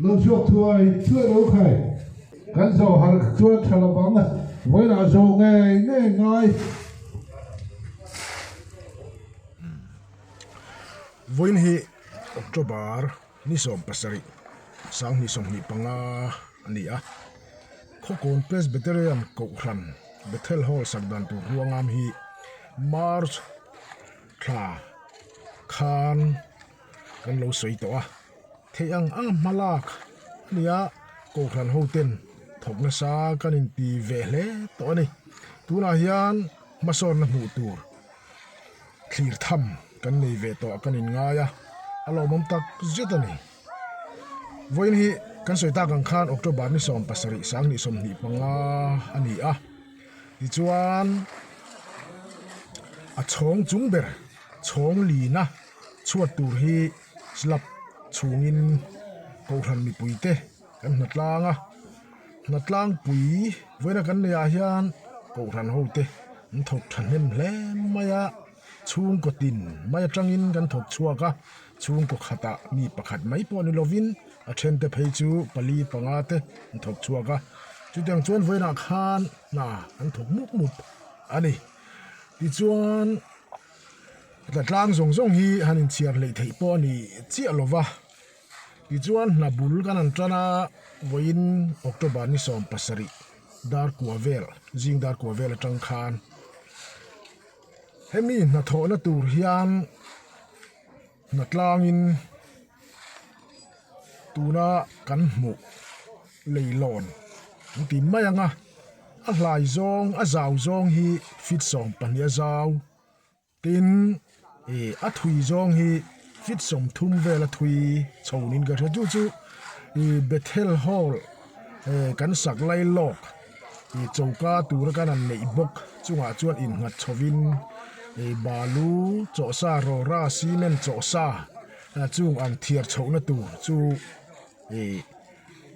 Lo chhuak thuai thuai lo khai. Kan zawh harh chuan tha lo ang. Vawiinah zawh ngei ngei ngai. Vawiin hi October ni 17, 2025 a ni a. Khawkawn Presbyterian Kohhran Bethel Hall sak dan tur ruangam hi March thla khan kan lo sawi tawh a. Theih ang ang a hma lak a ni a, Kohhran hoten thawk nasa kan inti ve hle tawh a ni. Tunah hian hmasawnna hmuh tur thlir tham kan nei ve tawh kan inngai a, a lawmawm tak zet a ni. Vawiin hi kan sawi tak ang khan October ni 17 2025 a ni a, tichuan a chhawng chung ber chhawng lina chhuat tur hi slab chhungin Kohhran mipuite kan hnatlang a, hnatlangpui vawiina kan neihah hian Kohhran hote an thawk thahnem hle mai a, chhungkaw tin mai atangin kan thawk chhuak a, chhungkaw khatah mi pakhat mai pawh ni lovin a thente phei chu pali panga te an thawk chhuak a, chutiang chuan vawiinah khan hna an thawk mup mup a ni. Tichuan. Hna tlang zawng zawng hi han inchhiar hleih theih pawh a ni chiah lo va, tichuan hna bul kan han tan a, vawiin October ni 17 dar kua vel, zing dar kua vel atang khan hemi hnathawhna tur hian hna tlangin tuna kan hmuh leilawn an ti mai ang a, a hlai zawng a zau zawng hi feet 12 a zau. Tin, ih a thui zawng hi feet 30 vel a thui chho niin ka hria. Chu chu ih Bethel Hall eh kan sak lai lawk ih choka tura kan han neih bawk chungah chuan innghat chhovin ih balu chawhsa rawra cement chawhsa chung ang thiar chhohna tur chu ih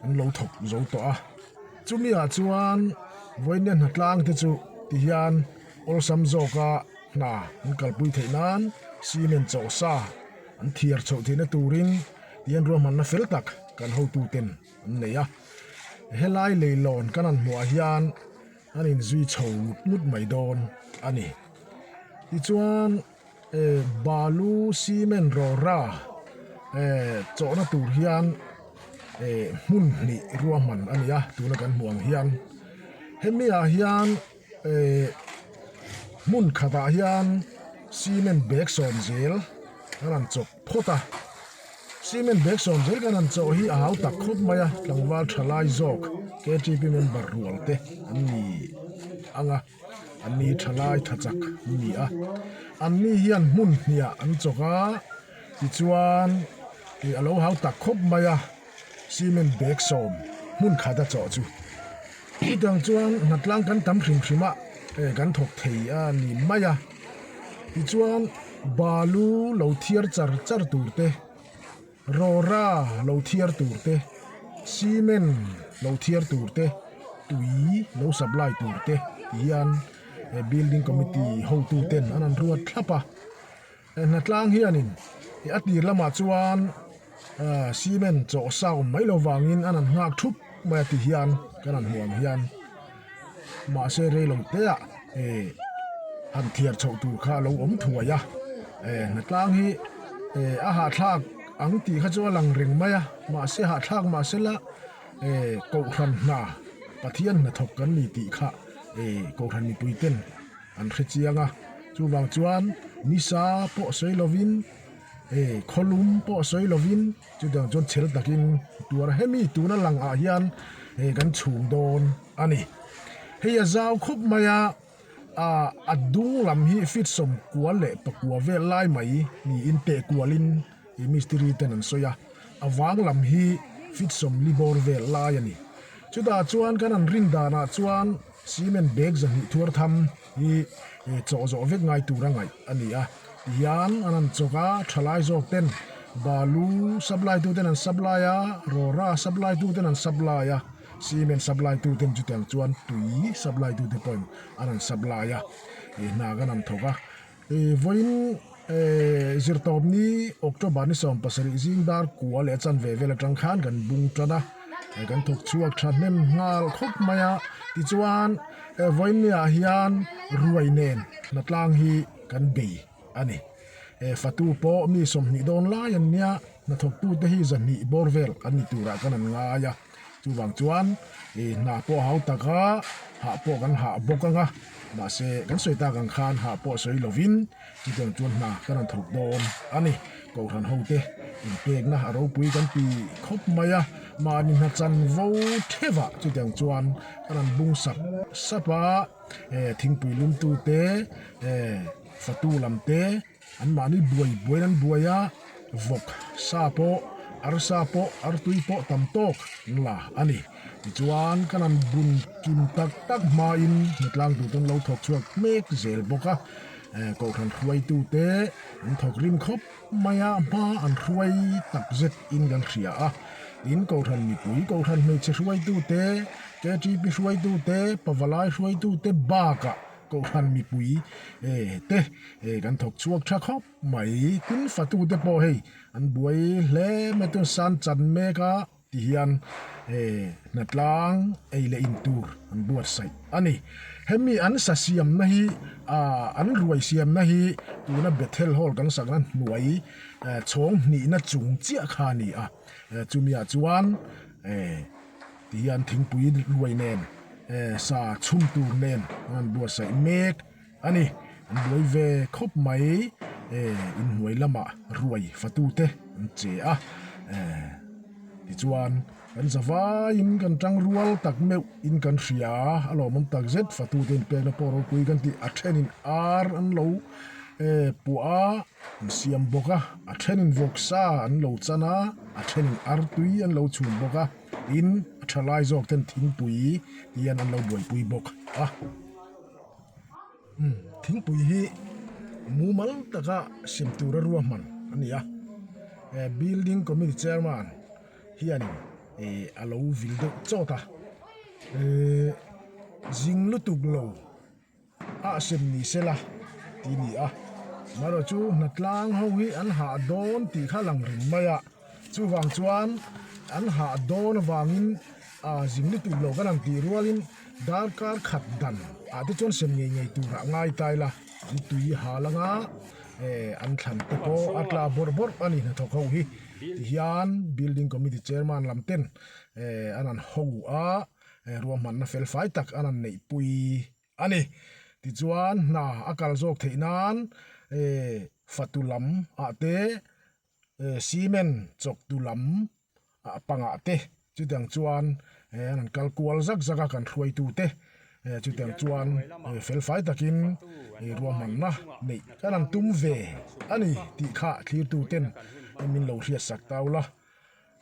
an lo thawk zo tawh a. Chumi ah chuan vawiin hnatlang te chu tihian awlsam zawka hna an kalpui theih nan cement chawhsa an thiar chhoh theihna turin tihian ruahmanna fel tak kan hotu ten an nei a. Helai leilawn kan han hmuh ah hian an inzui chho ngut ngut mai dawn a ni. Tichuan eh balu cement rawra eh chawhna tur hian eh hmun hnih ruahman a ni a tuna kan hmuh ang hian hemi ah hian eh hmun khatah hian cement bag sawm zel an han chawp phawt a cement bag sawm zel kan han chawh hi a hau tak khawp mai a tlangval tha lai zawk K T P member rual te an ni ang a an ni tha lai tha chak an ni a an ni hian hmun hniah an chawk a tichuan ih a lo hau tak khawp mai a cement bag sawm hmun khat a chawh chu. Chutiang chuan hnatlang kan tam hrim hrim a, eh kan thawk thei a ni mai a. Tichuan balu lo thiar char char tur te, rawra lo thiar tur te, cement lo thiar tur te, tui lo supply tur te ti hian eh building committee hotu ten an han ruat thlap a. Eh hnatlang hianin eh a tir lamah chuan ah cement chawh sa awm mai lo vangin an han nghak thup mai a ti hian kan han hmuh ang hian mahse rei lo te ah eh han thiar chhoh tur kha a lo awm thuai a eh hnatlang hi eh a hahthlak ang tih kha chu a lang reng mai a mahse hahthlak mahse la eh kohhran hna Pathian hnathawk kan ni tih kha eh kohhran mipui ten an hre chiang a chuvang chuan nisa pawh sawi lovin eh khawlum pawh sawi lovin chutiang chuan chhel takin tuar hemi tuna lang ah hian eh kan chhung dawn a ni hei a zau khawp mai a ah a dung lam hi feet 90 leh pakua vel lai mai niin teh kualin ih mistiri ten an sawi a a vang lam hi feet 40 bawr vel lai a ni chutah chuan kan an rin danah chuan. Cement bag 200 thuar tham hi chawh zawh vek ngai tur a ngaih a ni a, tihian an han chawk a, thalai zawk ten balu supply tu ten an supply a, rawra supply tu ten an supply a, cement supply tu ten chutiang chuan tui supply tu te pawhin an han supply a, hna kan han thawk a, vawiin. Zirtawpni October ni 17 zing dar kua leh a chanve vel atang khan kan bung tan a, kan thawk chhuak tha hnem nghal khawp mai a. Tichuan vawiinniah hian ruai nen hnatlang hi kan bei a ni. Fatu pawh mi 20 dawn lai an nia, hnathawktute hi 200 bawr vel an ni turah kan an ngai a. Chuvang chuan hna pawh a hau tak a, hah pawh kan hah bawk ang a, mahse kan sawi tak ang khan hah pawh sawi lovin chutiang chuan hna kan rawn thawk dawn a ni. Kohhran hote inpekna a ropui kan ti khawp mai a, mahni hna chanvo thevah chutiang chuan kan rawn bung sap sap a, thingpui lumtute, fatu lamte, Anmahni buai buaiin an buai a, vawk sa pawh, arsa pawh, artui pawh tam tawk an la a ni. Tichuan kan han bun kim tak tak hmain hnatlang tur chuan lo thawk chhuak mek zel bawk a, kohhran hruaitute an thawk rim khawp mai a, hma an hruai tak zet in kan hria a. Tin, kohhran mipui, kohhran hmeichhe hruaitute, KTP hruaitute, pavalai hruaitute bakah Kohhran mipui te kan thawk chhuak tha khawp mai. Tin fatu te pawh hei an buai hle mai tun san chan mek a ti hian hnatlang ei leh in tur an buatsaih a ni. Hemi an sa siamna hi an ruai siamna hi tuna Bethel Hall kan sakna hnuai chhawng hnihna chung chiah kha a ni a. Chumiah chuan ti hian thingpui ruai nen sa chhum tur nen an han buatsaih mek a ni an buai ve khawp mai inhnuai lamah ruai fatu te an che a tichuan kan za vaiin kan tang rual tak meuh in kan hria a lawmawm tak zet fatu te inpekna pawh ropui kan tih a thenin ar an lo puah a. An siam bawk a, a thenin vawksa an lo chan a, a thenin artui an lo chhum bawk a, tin a tha lai zawk ten thingpui hian an lo buaipui bawk a. Umm thingpui hi mumal taka sem tura ruahman a ni a, building committee chairman hianin ih a lo vil deuh chawt a, ehh zing lutuk lo. A sem ni sela tih a ni a, amaherawh chu hnatlang ho hi an hah dawn tih kha lang reng mai a, chuvang chuan an hah dawn avangin aa zing lutuk lo kan han tih rualin darkar khat dan ah te chuan sem ngei ngei turah ngai ta ila an tui hal anga eh an thlan te pawh a tla bawrh bawrh a ni hnathawk ho hi tihian building committee chairman lam ten eh an han ho a. Ruahmanna fel fai tak an han neihpui a ni. Tichuan hna a kal zawk theih nan fatu lam ah te cement chawk tu lam ah pangah te chutiang chuan an han kal kual zak zak a kan hruaitu te chutiang chuan fel fai takin ruahmanna neih kan han tum ve a ni tih kha thlirtu ten min lo hriatsak tau la.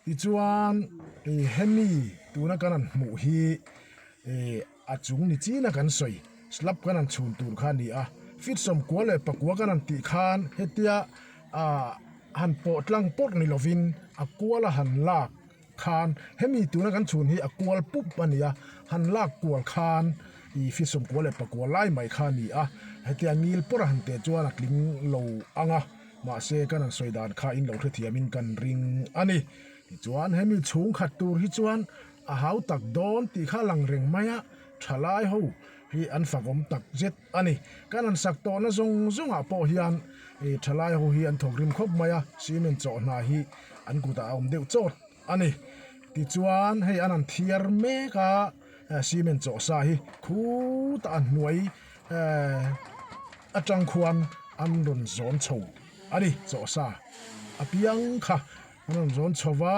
Tichuan ih hemi tuna kan han hmuh hi ih a chung ni china kan sawi slab kan han chhun tur kha a ni a feet 94 leh pakua kan han tih khan hetia ah han pawh tlang pawrh ni lovin a kual a han lak khan hemi tuna kan chhun hi a kual pup a ni a han lak kual khan ih feet 94 leh pakua lai mai kha a ni a hetia ngil pawrh a han teh chuan a tling lo ang a. Mahse kan han sawi dan kha in lo hrethiamin kan ring a ni. Tichuan hemi chhung khat tur hi chuan a hau tak dawn tih kha lang reng mai a, thalai ho hi an fakawm tak zet a ni. Kan han sak tawhna zawng zawngah pawh hian thalai ho hi an thawk rim khawp mai a, cement chawh hna hi an kutah a awm deuh chawt a ni. Tichuan hei an han thiar mek a, cement chawh sa hi khutah a hnuai Atang khuan an rawn zawn chho a ni, chawhsa a piang kha an rawn zawn chho va,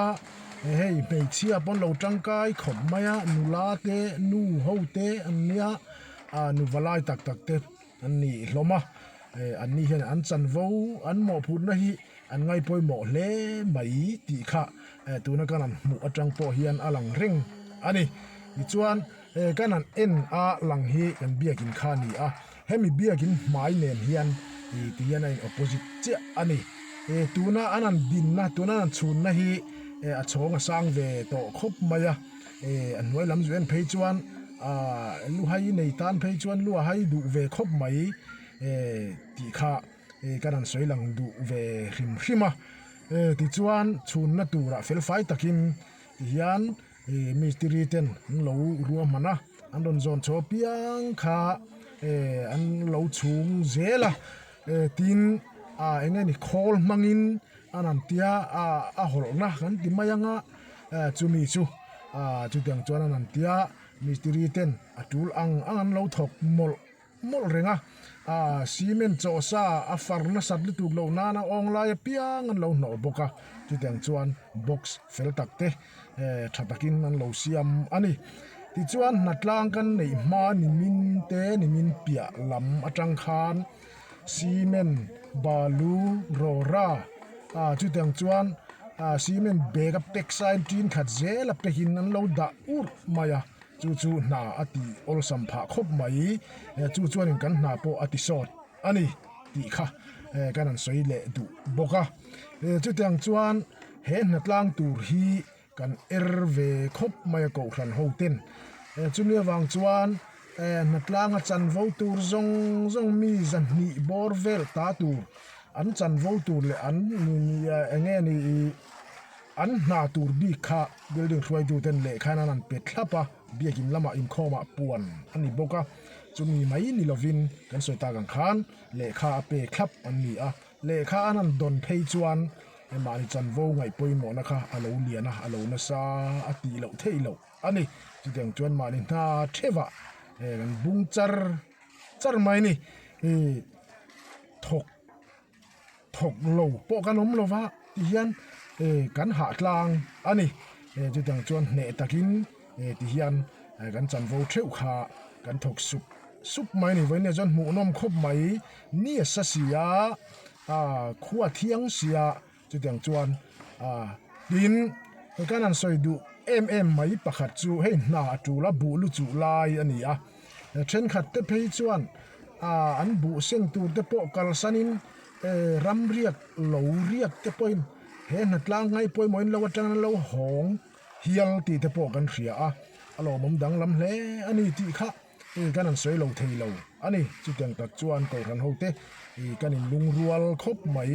hei hmeichhia pawn lo tangkai khawp mai a, nula te nu ho te an nia, nu valai tak tak te an ni hlawm a, an ni hian an chanvo an mawhphurhna hi an ngaipawimawh hle mai tih kha tuna kan han hmuh atang pawh hian a lang reng a ni, tichuan. He kan han en a lang hi kan biakin kha a ni a, hemi biakin hmai nen hian ih ti hian a in opposite chiah a ni. Ih tuna an han dinna tuna an han chhunna hi eh a chhawng a sang ve tawh khawp mai a, ih a hnuai lam zu en phei chuan ah lu hai nei tan phei chuan lu a hai duh ve khawp mai eh tih kha. Kan han sawi lang duh ve hrim hrim a. Tichuan chhunna turah felfai takin tihian mistiri ten an lo ruahman a, an rawn zawn chho apiang kha an lo chhung zel a. Tin eng nge ni khawl hmangin an han tia a hawlhna kan ti mai ang a, chumi chu chutiang chuan an han tia mistiri ten a tul ang ang an lo thawk mawlh mawlh reng a, aaa cement chawh sa a far nasat lutuk loh nana awng lai apiang an lo hnawh bawk a, chutiang chuan box fel tak te eh tha takin an lo siam a ni. Tichuan hnatlang kan neih hma nimin te nimin piah lam atang khan cement balu rawra ah chutiang chuan ah cement bag a pack sa in tin khat zel a pack in an lo dah urh mai a. Chu chu hna a ti awlsam phah khawp mai, chu chuanin kan hna pawh a ti sawt a ni tih kha kan han sawi leh duh bawk a. Chutiang chuan he hna tlang tur hi kan er ve khawp mai a kohhran ho ten. Chumi avang chuan hna tlanga chanvo tur zawng zawng mi zahnih bawr vel ta tur an chanvo tur leh an eng nge ni ih. An hna tur bik kha building hruaituten lehkhan an han pe thlap a, biakin lamah inkhawmah puan a ni bawk a, chumi mai ni lovin kan sawi tak ang khan lehkha a pek thlap an ni a, lehkha an han dawn phei chuan mahni chanvo ngaih pawimawhna kha a lo lian a, a lo nasa a tih loh theih loh a ni. Chutiang chuan mahni hna theuhah kan bung char char mai a ni. Thawk. Thawk lo pawh kan awm lova ti hian eh kan hah tlang a ni. Eh chutiang chuan hneh takin eh ti hian kan chanvo theuh kha kan thawk sup sup mai a ni. Vawiin ah chuan hmuhnawm khawp mai ni a sa si a, ah khua thiang si a chutiang chuan ah tin kan han sawi duh em em mai pakhat chu hei hna a tul a buh lu chuh lai a ni a. Thenkhat te phei chuan ah an buh seng tur te pawh kalsanin eh ram riak lo riak te pawhin he hnatlang ngai pawimawhin lo atang an lo hawng hial tih te pawh kan hria a, a lawmawm danglam hle a ni tih kha eh kan han sawi lo thei lo a ni. Chutiang tak chuan Kohhran ho te ih kan inlungrual khawp mai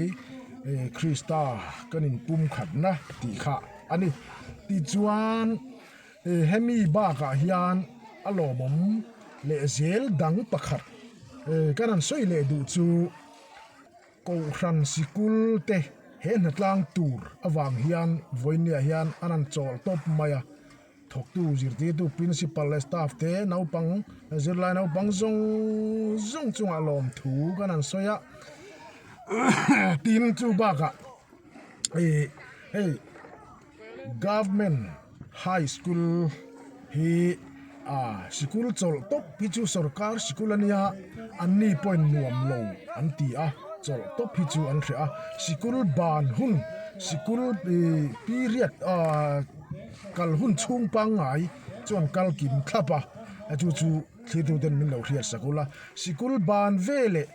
eh Krista kan inpumkhatna tih kha a ni. Tichuan. Hemi bakah hian a lawmawm leh zel dang pakhat kan han sawi leh duh chu Kohhran sikul te he hnatlang tur avang hian vawinia hian an han chawl tawp mai a, thawktu zirtirtu principal leh staff te naupang zirlai naupang zawng zawng chungah lawmthu kan han sawi a tin chu bakah ih hei. Government High School hi ah sikul chawlh tawp hi chu sorkar sikul a nia an ni pawhin nuam lo an ti a chawlh tawp hi chu an hreh a sikul ban hun sikul ih period ah kal hun chhung pangngai chu an kal kim thlap a chu chu thlir ten min lo hriat sak ula sikul ban veleh.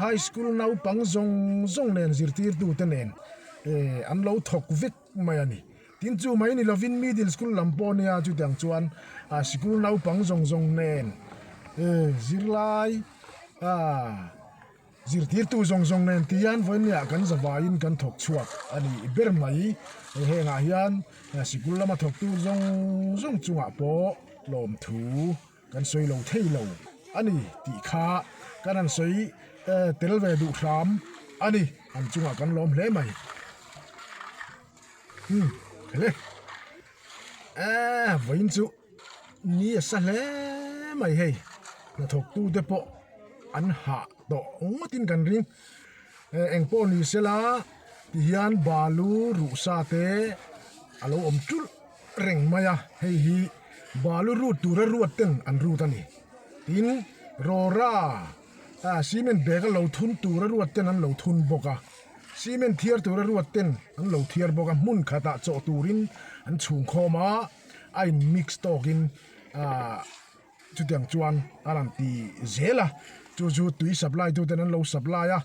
High school naupang zawng zawng nen zirtirtute nen eh an lo thawk vek mai a ni. Tin chu mai ni lovin middle school lam pawh nia chutiang chuan ah sikul naupang zawng zawng nen eh zirlai ah zirtirtu zawng zawng nen ti hian vawinia kan zavaiin kan thawk chhuak a ni ber mai. Hengah hian sikul lama thawktu zawng zawng chungah pawh lawmthu. Kan sawi lo thei lo a ni tih kha kan han sawi tel ve duh hram a ni. An chungah kan lawm hle mai. Umm hle eh vawiin chu ni a sa hle mai hei hnathawktu te pawh an hah tawh ngawtin kan ring. Eng pawh ni sela tihian balu ruhsa te a lo awm ṭulh reng mai a, hei hi balu rut tura ruat ten an rut a ni. Tin, rawra ah cement bag a lo thun tura ruat ten an lo thun bawk a, cement thiar tura ruat ten an lo thiar bawk a, hmun khatah chawh turin an chhung khawm a, a in mix tawkin ah chutiang chuan a rawn ti zel a, chu chu tui supply tu ten an lo supply a,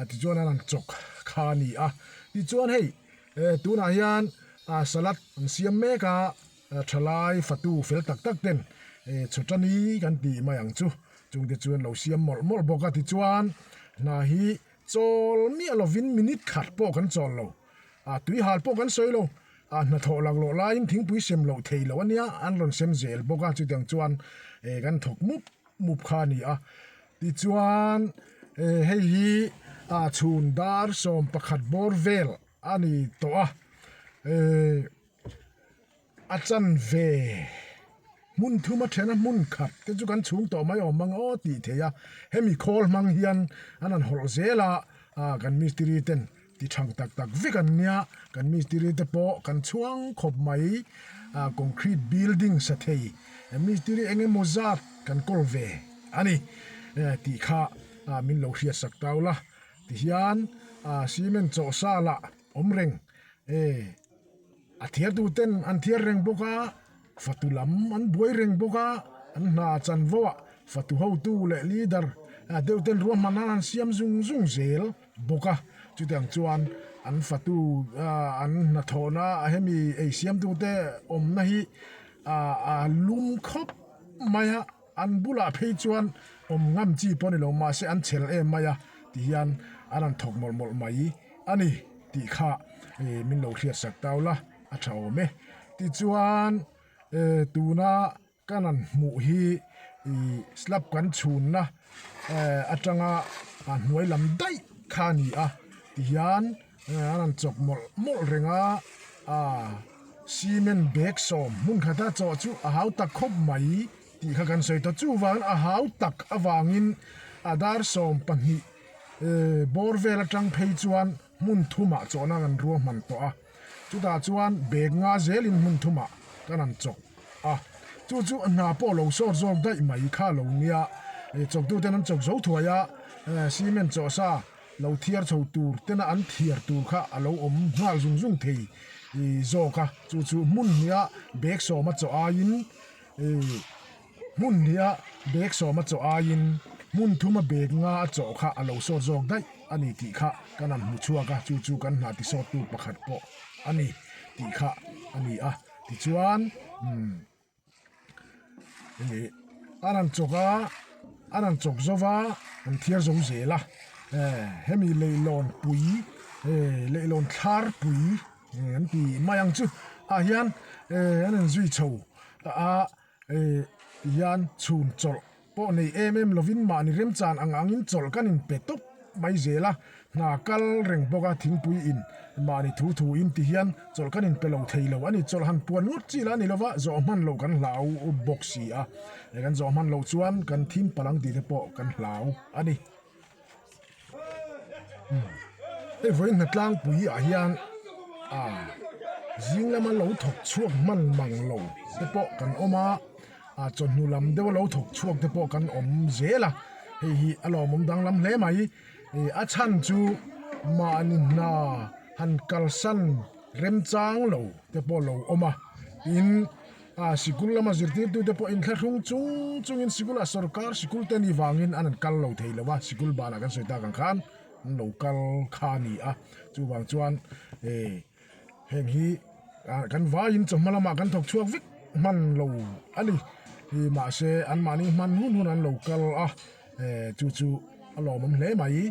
tichuan a rawn chawk kha a ni a, tichuan hei Eh tunah hian ah salad an siam mek a, thalai fatu fel tak tak ten eh chhawtani kan tih mai ang chu, chungte chuan lo siam mawlh mawlh bawk a tichuan hna hi. Chawl miah lovin minute khat pawh kan chawl lo. A tui hal pawh kan sawi lo. A hnathawh laklawh laiin thingpui sem loh thei lo a nia, an rawn sem zel bawk a, chutiang chuan kan thawk mup mup kha a ni a. Tichuan hei hi a chhun dar 11 bawr vel a ni tawh a. A chanve hmun thuma thena hmun khat te chu kan chhung tawh mai awm ang aw tih theih a, hemi khawl hmang hian an han hawlh zel a, ah kan mistiri ten ti thang tak tak vek an nia, kan mistiri te pawh kan chhuang khawp mai, ah concrete building sa thei mistiri eng emaw zat kan kawl ve a ni tih kha min lo hriatsak tau la, tihian ah cement chawhsa lah awm reng e. A thiartuten an thiar reng bawk a, fatu lam an buai reng bawk a, an hna chanvo ah fatu hotu leh leader deuh ten ruahman an han siam zung zung zel bawk a, chutiang chuan an fatu an hnathawhna hemi ei siamtute awmna hi a lum khawp mai a. An bulah phei chuan awm ngam chi pawh a ni lo, mahse an chhel em mai a ti hian an rawn thawk mawlh mawlh mai a ni tih kha min lo hriatsak tau la a tha awm e. Tichuan tuna kan han hmuh hi ih slab kan chhunna atanga a hnuai lam daih kha a ni a tihian An rawn chawk mawlh mawlh reng a, aa cement bag sawm hmun khata chawh chu a hau tak khawp mai tih kha kan sawi ta. Chuvangin a hau tak avangin a dar 12 bawr vel atang phei chuan hmun thumah chawhna kan ruahman tawh a, chutah chuan bag nga zelin hmun thumah kan han chawk a, chu chu hna pawh lo sawt zawk daih mai kha lo nia, chawktuten an chawk zo thuai a, cement chawh sa. Lo thiar chho tur tena an thiar tur kha a lo awm nghal zung zung thei zawk a, chu chu hmun hniha bag sawma chaw aiin hmun hniha bag sawma chaw aiin hmun thuma bag nga a chawh kha a lo sawt zawk daih a ni tih kha kan han hmu chhuak a, chu chu kan hna tisawttu pakhat pawh a ni tih kha a ni a, tichuan umm. Ih a rawn chawk a a rawn chawk zo va an thiar zo zel a eh hemi leihlawn pui eh leihlawn thlar pui an ti mai ang chu ah hian eh an inzui chho a eh tihian chhun chawlh pawh nei em em lovin mahni remchan ang angin chawlh kan inpe tawp mai zel a, hna kal reng bawk a thingpui in mahni thu thu in ti hian chawlh kan inpe lo thei lo a ni, chawlh han puan ngawt chi lah a ni lova zawh hman loh kan hlau bawk si a, kan zawh hman loh chuan kan thim palh ang tih te pawh kan hlau a ni. Hei vawiin hna tlangpui ah hian ah zing lama lo thawk chhuak hman mang lo te pawh kan awm a ah chawhnu lam deuha lo thawk chhuak te pawh kan awm zel a hei hi a lawmawm danglam hle mai ih a chhan chu mahni hna han kalsan remchang lo te pawh lo awm a tin. A sikul lama zirtirtute pawh inthlahrung chung chungin sikulah sorkar sikul te ni vangin an han kal lo thei lo a, sikul banah kan sawi tak ang khan an lo kal kha a ni a, chuvang chuan eh heng hi kan vaiin chawhma lamah kan thawk chhuak vek hman lo a ni, mahse anmahni hman hun hun an lo kal a, eh chu chu a lawmawm hle mai.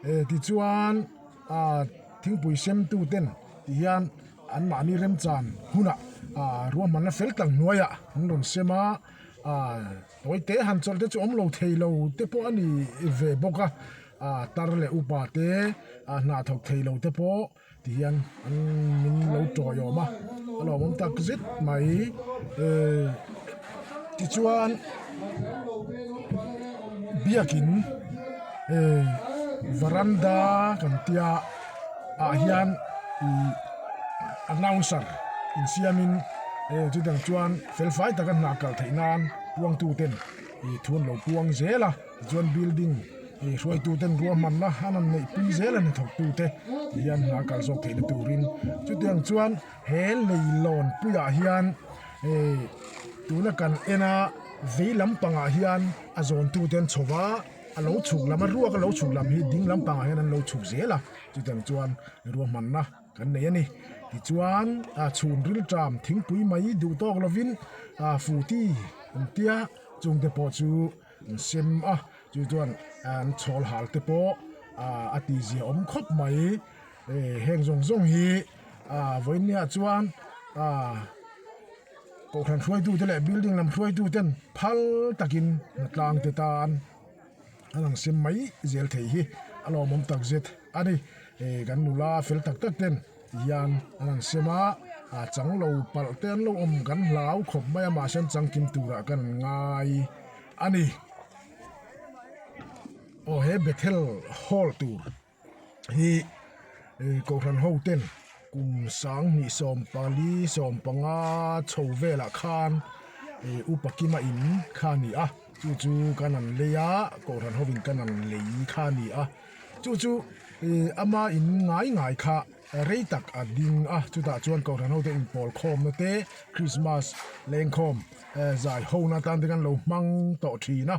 Eh tichuan ah thingpui semtu ten ti hian an mahni remchan hunah ah ruahmanna fel tak hnuaiah an rawn sem a, ah tawite han chawlh te chu awm lo thei lo te pawh a ni ve bawk a, ah tar leh upa te ah hna thawk thei lo te pawh ti hian an min lo tawiawm a, a lawmawm tak zet mai eh tichuan biakin eh varanda kan tia ah hian ih announcer insiamin eh chutiang chuan fel fai taka hna kal theih nan puangtu ten ih thu an lo puang zel a tichuan building Hei hruaituten ruahmanna an han neihpui zel a hnathawktute ti hian hna kal zawk theihna turin chutiang chuan he leilawn puiah hian eh tuna kan en a vei lampangah hian a zawntute an chho va a lo chhuk lam a ruak a lo chhuk lam hi ding lampangah hian an lo chhuk zel a chutiang chuan ruahmanna kan nei a ni tichuan a chhun rilṭam thingpui mai duh tawk lovin a futi an tia chungte pawh chu an sem a. Chu chuan an chhawl hal te pawh A tihzia awm khawp mai. Heng zawng zawng hi vawiinniah chuan kohhran hruaitute leh building lam hruaituten phal takin hnatlang te tan a lang sem mai zel thei hi a lawmawm takzet a ni. Kan nula fel tak tak ten tihian an han sem a, chang lo palh te an lo awm kan hlau khawp mai a mahse an changkim turah kan ngai a ni. Aw he Bethel hall tur hi kohhran ho ten kum 2024 15 chho velah khan upa kima in kha a ni a chu chu kan han lei a kohhran ho in kan han lei kha a ni a chu chu ama in ngai ngai kha rei tak a ding a chutah chuan kohhran ho te inpawl khawmna te Christmas lengkhawm zai ho na tan te kan lo hmang tawh thin a.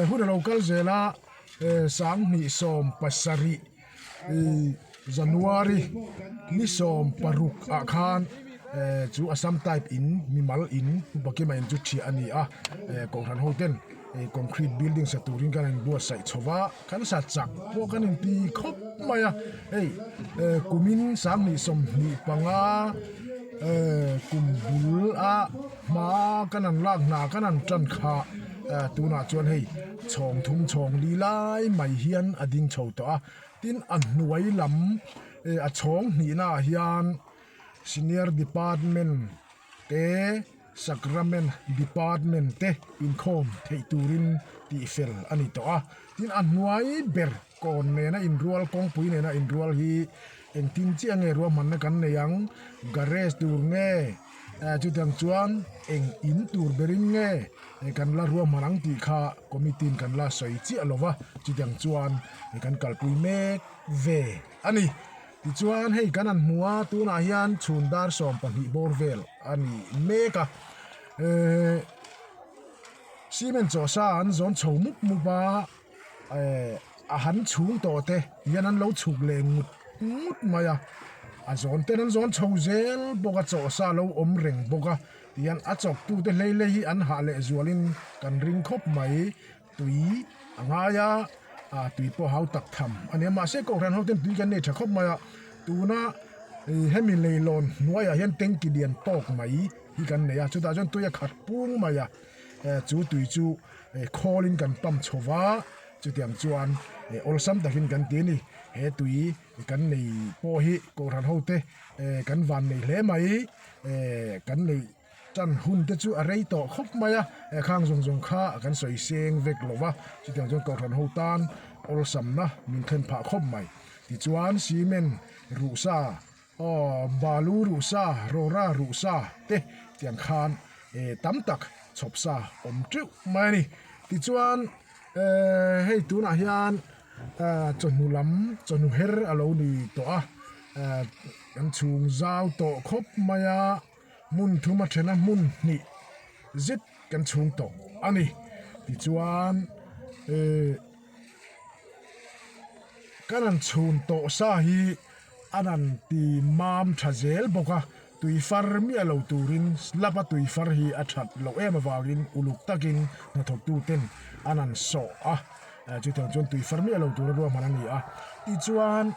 Hun a lo kal zel a 2017 January ni 16 ah khan chu Assam type in mimal in Upakima in chu thiah a ni a kohhran ho ten concrete building sa turin kan inbuatsaih chho va kan sa chak pawh kan inti khawp mai a hei kumin 2025 kum bul a hma kan han lak hna kan han tan kha. Tunah chuan hei chhawng thum chhawng li lai mai hian a ding chho tawh a tin a hnuai lam a chhawng hnihna ah hian senior department te sacrament department te inkhawm theih turin tih fel a ni tawh a tin a hnuai ber kawn nena inrual kawngpui nena inrual hi engtin chiah nge ruahmanna kan nei ang garage tur nge. Chutiang chuan eng in tur berin nge kan la ruahman ang tih kha committee in kan la sawi chiah lo va, chutiang chuan kan kalpui mek ve a ni. Tichuan hei kan han hmu a, tunah hian chhun dar 12 bawr vel a ni mek a, cement chawhsa an zawn chho mup mup a. A han chhung tawh te hian an lo chhuk leh ngut ngut mai a, a zawn ten an zawn chho zel bawk a chawhsa a lo awm reng bawk a tihian a chawk tu te hlei hlei hi an hah leh zual in kan ring khawp mai tui a ngai a ah tui pawh hau tak tham a ni a mahse kohhran ho ten tui kan nei tha khawp mai a tuna ih hemi leilawn hnuaiah hian tanky lian tawk mai hi kan nei a chutah chuan tui a khat pung mai a chu tui chu. Khawlin kan pump chho va, chutiang chuan awlsam takin kan ti a ni. He tui kan nei pawh hi Kohhran hote kan van nei hle mai, kan neih tan hun te chu a rei tawh khawp mai a, khang zawng zawng kha kan sawi seng vek lo va, chutiang chuan Kohhran ho tan awlsamna min thlen phah khawp mai. Tichuan cement ruhsa Aw balu ruh sa, rawra ruh sa te tiang khan tam tak chhawp sa awm teuh mai a ni. Tichuan hei tunah hian chawhnu lam chawhnu her a lo ni tawh a, kan chhung zau tawh khawp mai a, hmun thum a then a hmun hnih zet kan chhung tawh a ni. Tichuan kan han chhun tawh sa hi. A rawn ti mam tha zel bawk a, tui far miah lo turin slab a tui far hi a that loh em avangin uluk takin hnathawktu ten an han sawh a, chutiang chuan tui far miah lo tura ruahman a ni a. Tichuan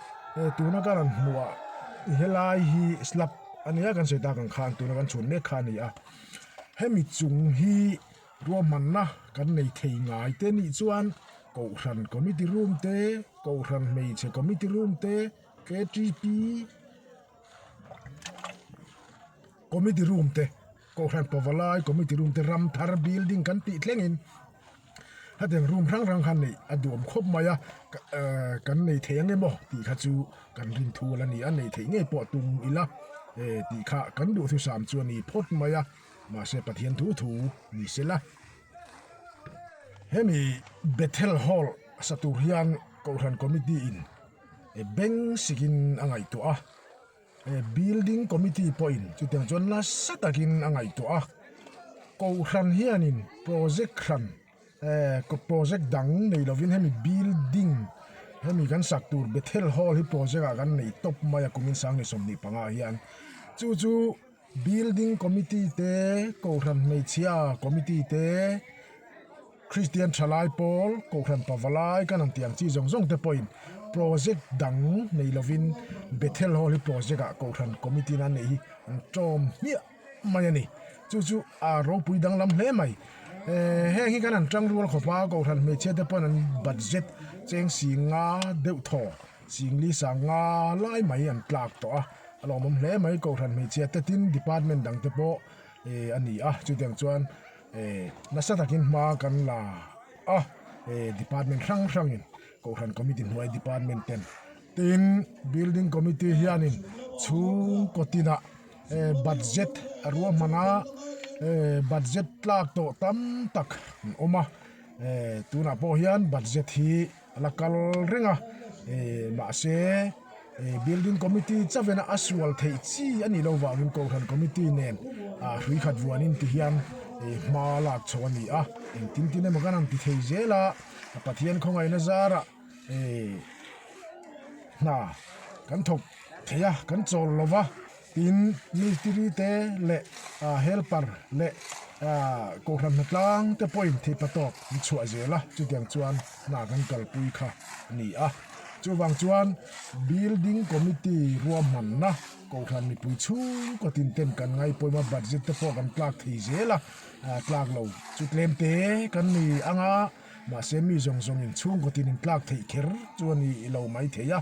tuna ka rawn hmuh ah helai hi slab a nia kan sawi tak ang khan tuna kan chhun mek kha a ni a, hemi chung hi Ruahmanna kan nei thei ngai te nih chuan Kohhran Committee Room te, Kohhran Hmeichhe Committee Room te, KTP Committee Room te, Kohhran Pavalai Committee Room te, Ramthar Building kan tih thlengin hetiang room hrang hrang kha neih a duhawm khawp mai a, kan nei thei ang emaw tih kha chu kan rin thu a la ni a, nei theih ngei pawh tum ila tih kha kan duhthusam chu a ni phawt mai a. Mahse Pathian thu thu ni se la. Hemi Bethel Hall sa tur hian Kohhran Committee in beng sikin a ngaihtuah a, Building Committee pawhin chutiang chuan nasa takin a ngaihtuah a. Kohhran hianin project hran project dang nei lovin hemi building hemi kan sak tur Bethel Hall hi project ah kan nei tawp mai a kumin 2025 ah hian chu chu. Building Committee te, Kohhran Hmeichhia Committee te. Kristian thalai pawl, Kohhran pavalai kan han tih ang chi zawng zawng te pawhin project dang nei lovin Bethel Hall hi project ah Kohhran committee in an neih hi an tawm hmiah mai a ni. Chu chu a ropui danglam hle mai. Heng hi kan han tang rual khawp a, Kohhran hmeichhia te pawn an budget cheng singa deuh thaw Singli sanga lai mai an tlak tawh a, a lawmawm hle mai Kohhran hmeichhia te tin department dang te pawh eh a ni a, chutiang chuan eh nasa takin hma kan la a, eh department hrang hrangin Kohhran committee hnuai department ten tin building committee hianin chhungkaw tinah eh budget a ruahman a, eh budget tlak tawh tam tak an awm a, eh tunah pawh hian budget hi. A la kal reng a eh mahse eh building committee chauhin a sual theih chi a nih loh vangin kohhran committee nen ah hrui khat vuanin ti hian eh hma lak chho a ni a engtin tin emaw kan han ti thei zel a Pathian khawngaihna zarah eh hna kan thawk thei a kan chawl lo va. Tin, mistiri te leh helper leh kohhran hnatlang te pawhin theipa tawk an chhuah zel a, chutiang chuan hna kan kalpui kha a ni a. Chuvang chuan building committee ruahmanna kohhran mipui chhungkaw tin ten kan ngaipawimawh a, budget te pawh kan tlak thei zel a, tlak lo chu tlem te kan ni ang a, mahse mi zawng zawngin chhungkaw tin in tlak theih kher chu a ni lo maithei a,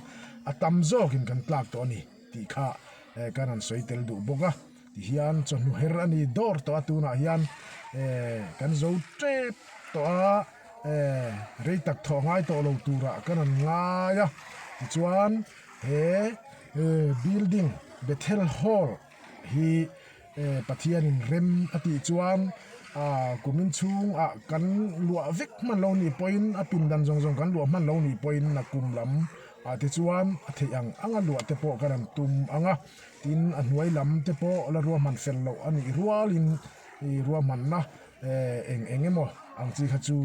a tam zawkin kan tlak tawh a ni. tih kha eh kan han sawi tel duh bawk a tihian chawhnu her a ni dawr tawh a tunah hian eh kan zo tep tawh a eh rei tak thawh ngai tawh lo turah kan han ngai a tichuan he eh building Bethel hall hi eh Pathianin rem a tih chuan ah kumin chhungah kan luah vek hman lo nih pawhin a pindan zawng zawng kan luah hman lo nih pawhin a kum lam ah tichuan a theih ang anga luah te pawh kan han tum ang a tin a hnuai lam te pawh la ruahman fel loh a nih rualin ih ruahmanna eh eng eng emaw ang chi kha chu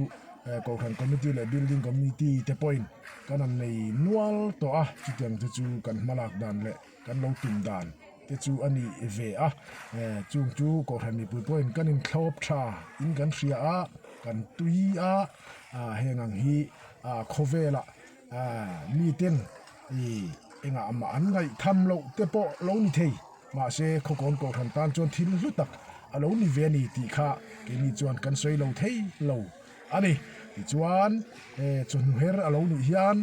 eh kohhran committee leh building committee te pawhin kan han nei nual tawh a chutiang te chu kan hmalak dan leh kan lo tum dan te chu a ni ve a eh chung chu kohhran mipui pawhin kan inthlawp tha in kan hria a kan tui a ah heng ang hi ah khawvelah ah miten ih engah mah an ngaihtham loh te pawh lo ni thei mahse khawkawn kohhran tan chuan thil hlu tak a lo ni ve a ni tih kha keini chuan kan sawi lo thei lo. A ni. Tichuan, eh, chawhnu her a lo nih hian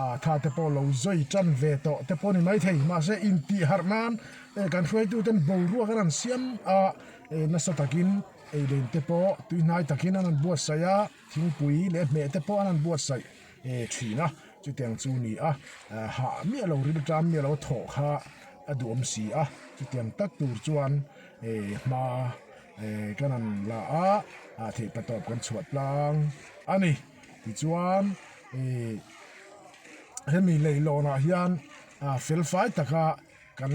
ah tha te pawh lo zawi tan ve tawh te pawh a ni maithei. Mahse, intih harh nan eh kan hruaituten boruak an han siam a, eh, nasa takin ei leng te pawh tuihnai takin an han buatsaih a, thingpui leh hmeh te pawh an han buatsaih eh thin a. Chutiang chu ni a, hah miah lo rilṭam miah lo thawh kha a duhawm si a. Chutiang tak tur chuan eh hma. Eh kan han la a, ah theih pa tawp kan chhuah tlang a ni. Tichuan eh hemi leihlawnah hian ah fel fai taka kan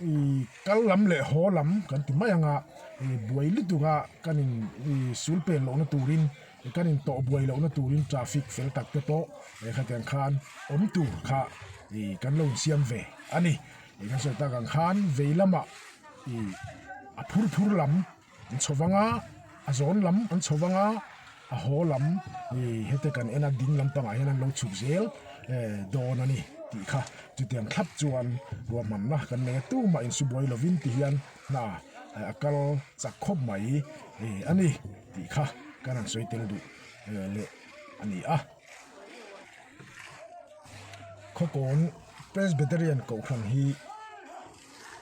ih kal lam leh haw lam kan ti mai ang a, ih buai lutuk a kan in ih sul pen lohna turin kan in tawh buai lohna turin traffic fel tak te pawh eh khatiang khan awm tur kha ih kan lo insiam ve a ni. Ih kan sawi tak ang khan vei lamah. Ih a phur phur lam an chho vang a a zawn lam an chho vang a a haw lam ih hete kan en a ding lampangah hian an lo chhuk zel eh dawn a ni tih kha chutiang thlap chuan ruahmanna kan nei a tumah insu buai lovin ti hian hna a kal chak khawp mai eh a ni tih kha kan han sawi tel duh leh a ni a. Khawkawn Presbyterian Kohhran hi.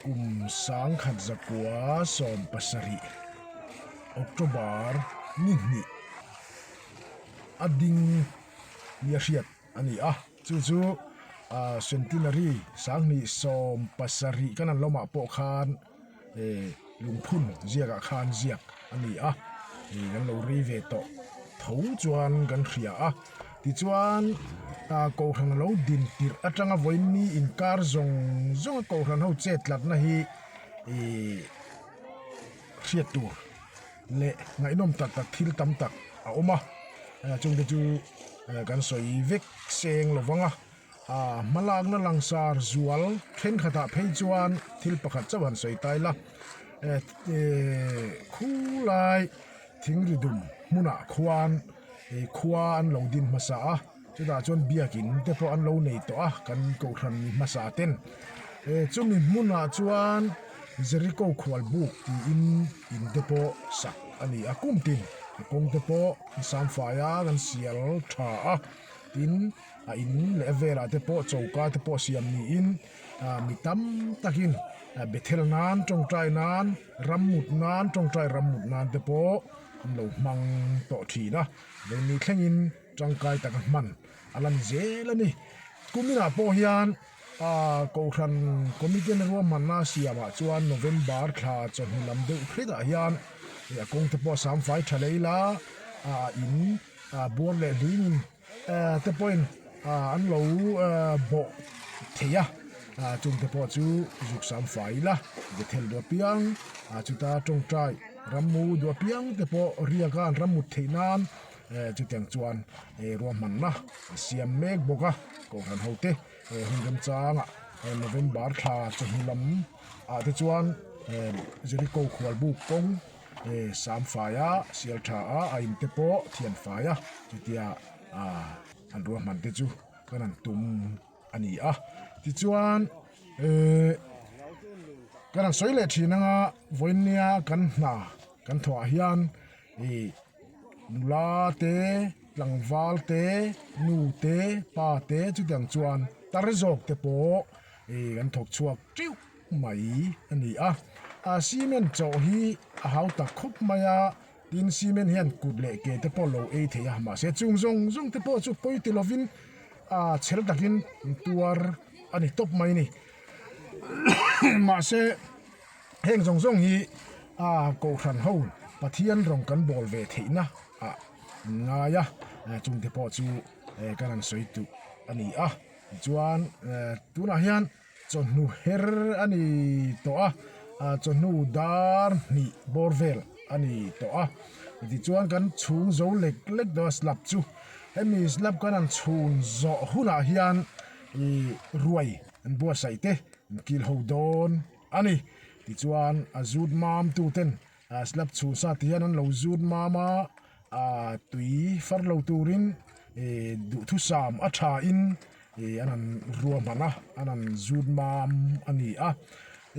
Kum 1970 October ni hnih a ding nia hriat a ni a, chu chu Centenary 2070 kan an lawmah pawh khan lungphun ziakah khan ziak a ni a, kan lo rei ve tawh tho chuan kan hria a. Tichuan, Kohhran a lo din tirh atanga vawiin mi inkar zawng zawnga Kohhran ho chet tlatna hi ih hriat tur leh ngaihnawm tak tak thil tam tak a awm a, chungte chu kan sawi vek seng lo vang a, hmalakna langsar zual thenkhatah phei chuan thil pakhat chauh han sawi ta ila khulai thingri dum hmunah khuan. Khua an lo din hmasa a, chutah chuan biakin te pawh an lo nei tawh a kan kohhran mi hmasa ten. Chumi hmunah chuan Jericho khual buk tiin in te pawh sak a ni a, kum tin a kawng te pawh an sam fai a, kan sial tha a, tin a in leh a velah te pawh choka te pawh siam niin mi tam takin Bethel nan tawngtai nan rammut nan tawngtai rammut nan te pawh an lo hmang tawh thin a, vengni thlengin tangkai taka hman a la ni zel a ni. Kuminah pawh hian aaa Kohhran Committee na ruahmanna siamah chuan November thla chawhnu lam deuh hretah hian a kawng te pawh a sam fai tha leh ila a in buar leh hlingin te pawhin an lo bawh thei a, chungte pawh chu zuk sam fai ila Bethel duah piang chuta tawngtai rammu duah piang te pawh riaka an rammut theih nan chutiang chuan ruahmanna a siam mek bawk a, Kohhran ho te hun remchangah November thla chawhnu lam ah te chuan Jericho khualbuk kawng Sam faia sial tha a, a in te pawh thian fai a, chutia ah an ruahman te chu kan han tum a ni a. Tichuan ehh kan han sawi leh thin anga vawinia kan hna kan thawhah hian ih nula te tlangval te nu te pa te chutiang chuan tar zawk te pawh ih kan thawk chhuak teuh mai a ni a, a cement chawh hi a hau tak khawp mai a, tin cement hian kut leh ke te pawh lo ei thei a, mahse chung zawng zawng te pawh chu pawi ti lovin a chher takin tuar a ni tawp mai a ni mahse heng zawng zawng hi a kohhran ho Pathian rawng kan bawl ve theihna ah an ngai a, chung te pawh chu kan han sawi duh a ni a, tichuan tunah hian. Chawhnu her a ni tawh a, ah chawhnu dar hnih bawr vel a ni tawh a, tichuan kan chhung zo lek lek dawn a slab chu hemi slab kan han chhun zawh hunah hian ih ruai an buatsaih te an kil ho dawn a ni, tichuan a zut mam tu ten ah slab chhun sa ti hian an lo zut mam a, ah tui far lo turin ih duhthusam a tha in. Ih an han ruahman a an han zut mam a ni a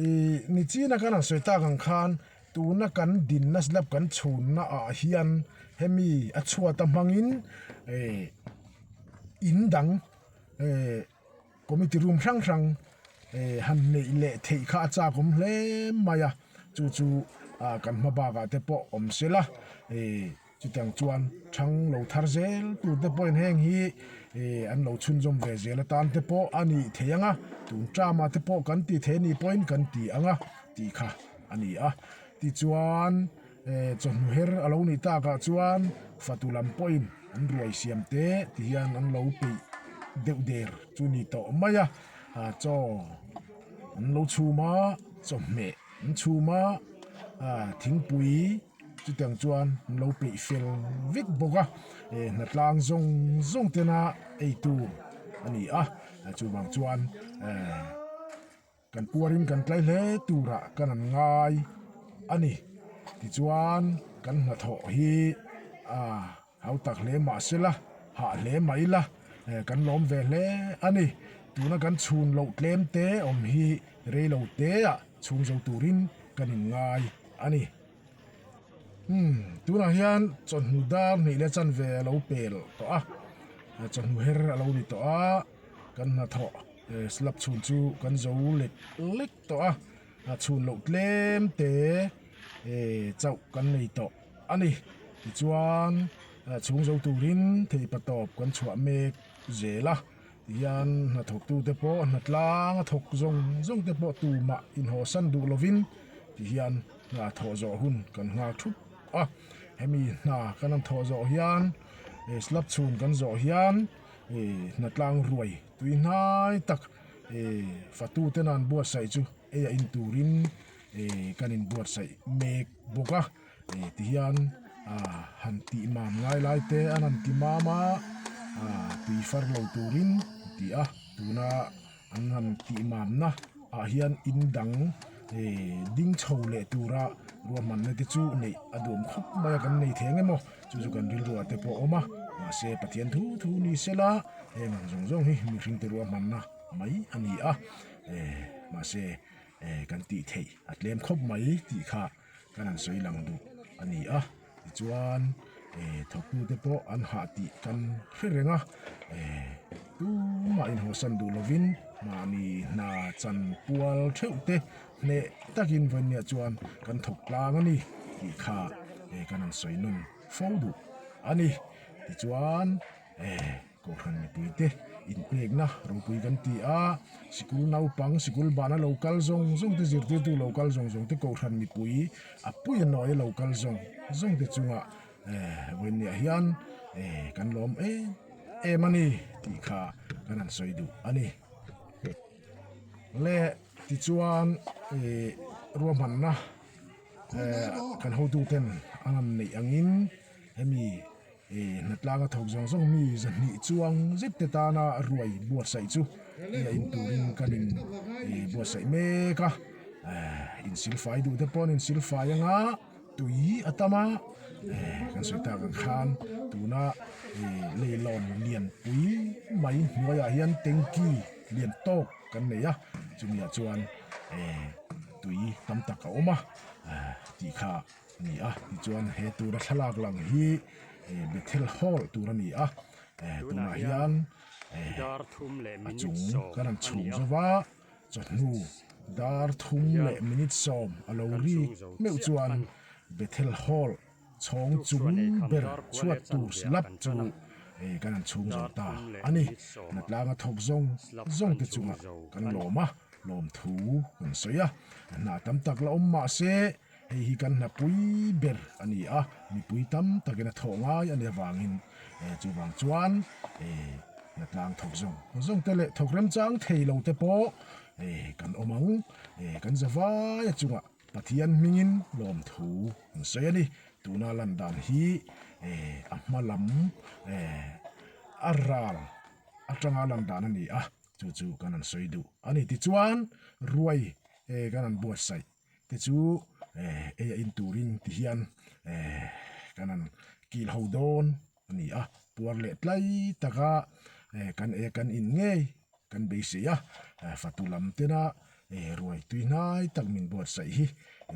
ih nichina kan han sawi tak ang khan tuna kan dinna slab kan chhunna ah hian hemi a chhuat a hmangin ih in dang ih committee room hrang hrang ih han neih leh theih kha a chak awm hle mai a chu chu ah kan hma bakah te pawh awm sela ih. Chutiang chuan thang lo thar zel tur te pawhin heng hi ih an lo chhunzawm ve zel atan te pawh a nih thei ang a, tun tama te pawh kan ti thei a nih pawhin kan ti ang a tih kha a ni a. Tichuan eh chawhnu her a lo nih takah chuan fatu lam pawhin an ruai siam te ti hian an lo peih deuh der chu ni tawh mai a, ah chaw an lo chhum a, chawhmeh an chhum a, ah thingpui. Chutiang chuan an lo peih fel vek bawk a, eh hnatlang zawng zawng tena ei tur a ni a, chuvang chuan eh kan puarin kan tlai hle turah kan an ngai a ni. Tichuan kan hnathawh hi ah hau tak hle mah sela hah hle mah ila eh kan lawm ve hle a ni. Tuna kan chhun loh tlem te awm hi rei lo te ah chhung zo turin kan inngai a ni. Umm tunah hian chawhnu dar hnih leh chanve a lo pel tawh a, chawhnu her a lo ni tawh a, kan hnathawh slab chhun chu kan zo lek lek tawh a, a chhun loh tlem te chauh kan nei tawh a ni. Tichuan chhung zo turin theihpatawp kan chhuah mek zel a. Tihian hnathawktute pawh hnatlang a thawk zawng zawng te pawh tumah inhawsan duh lovin tihian hna thawh zawh hun kan nghak thup a. Hemi hna kan han thawh zawh hian eh slab chhun kan zawh hian eh hnatlang ruai tui hnai tak eh fatute nan buatsaih chu ei a in turin eh kan inbuatsaih mek bawk a. Eh tihian ah han tih mam ngai lai te an han ti mam a ah tui far lo turin a ti a tuna an han tih mamna ah hian in dang eh ding chho leh tura. Ruahmanna te chu neih a duam khawp mai a, kan nei thei ang emaw chu chu kan rilruah te pawh a awm a, mahse Pathian thu thu ni sela heng ang zawng zawng hi mihring te ruahmanna mai a ni a, eh mahse eh kan tih theih a tlem khawp mai tih kha kan han sawi lang duh a ni a, tichuan eh thawktute pawh an hah tih kan hre reng a, eh tumah inhawsan duh lovin mahni hna chan pual theuh te hneh takin vawinia chuan kan thawk tlang a ni tih kha eh kan han sawi nun fo duh a ni, tichuan eh. Kohhran mipuite inpekna ropui kan ti a, sikul naupang, sikul bana lo kal zawng zawng te, zirtirtu lo kal zawng zawng te, kohhran mipui a pui a nawi lo kal zawng zawng te chungah eh vawiinniah hian eh kan lawm em em a ni tih kha kan han sawi duh a ni. Le tichuan eh ruahmanna eh kan hotuten an han neih angin hemi He hnatlanga thawk zawng zawng mi zahnih chuang zet te tana ruai buatsaih chu nia in turin kan in buatsaih mek a, insilfai duh te pawh an insilfai anga tui a tam a, kan sawi tak ang khan tuna leilawn lianpui mai hnuaiah hian tanky lian tawk kan nei a, chumiah chuan tui tam tak a awm a tih kha. A ni a, tichuan he tura thlalak lang hi Bethel Hall tur a ni a, tunah hian a chung kan han chhung zo va, chawhnu dar thum leh minute sawm a lo rik meuh chuan Bethel Hall chhawng chung ber chhuat tur slab chu kan han chhung zo ta a ni. Hnatlanga thawk zawng zawng te chungah kan lawm a, lawmthu kan sawi a, hna tam tak la awm mah se, Hei hi kan hnapui ber a ni a, mipui tam takin a thawh ngai a nih avangin chuvang chuan hnatlang thawk zawng zawng te leh thawk remchang thei lo te pawh kan awm ang. Kan zavai a chungah Pathian hmingin lawmthu an sawi a ni. Tuna lan dan hi a hma lam a ral atanga lan dan a ni a, chu chu kan han sawi duh a ni. Tichuan ruai kan han buatsaih te chu eh ei a in turin ti hian eh kan han kil ho dawn a ni a puar leh tlai taka eh kan e kan in ngei kan beisei a eh fatu lam tena eh ruai tui hnai tak min buatsaih hi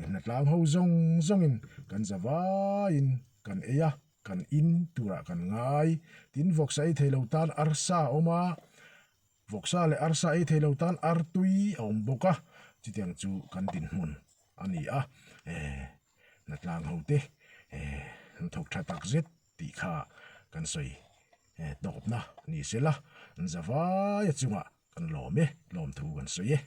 hnatlang ho zawng zawngin kan za vaiin kan ei a kan in turah kan ngai tin vawksa ei thei lo tan arsa a awm a. Vawksa leh arsa ei thei lo tan artui a awm bawk a, chutiang chu kan dinhmun a ni a, eh hnatlang ho te eh an thawk tha tak zet tih kha kan sawi eh tawpna ni sela, an zavai a chungah kan lawm e, lawmthu kan sawi e.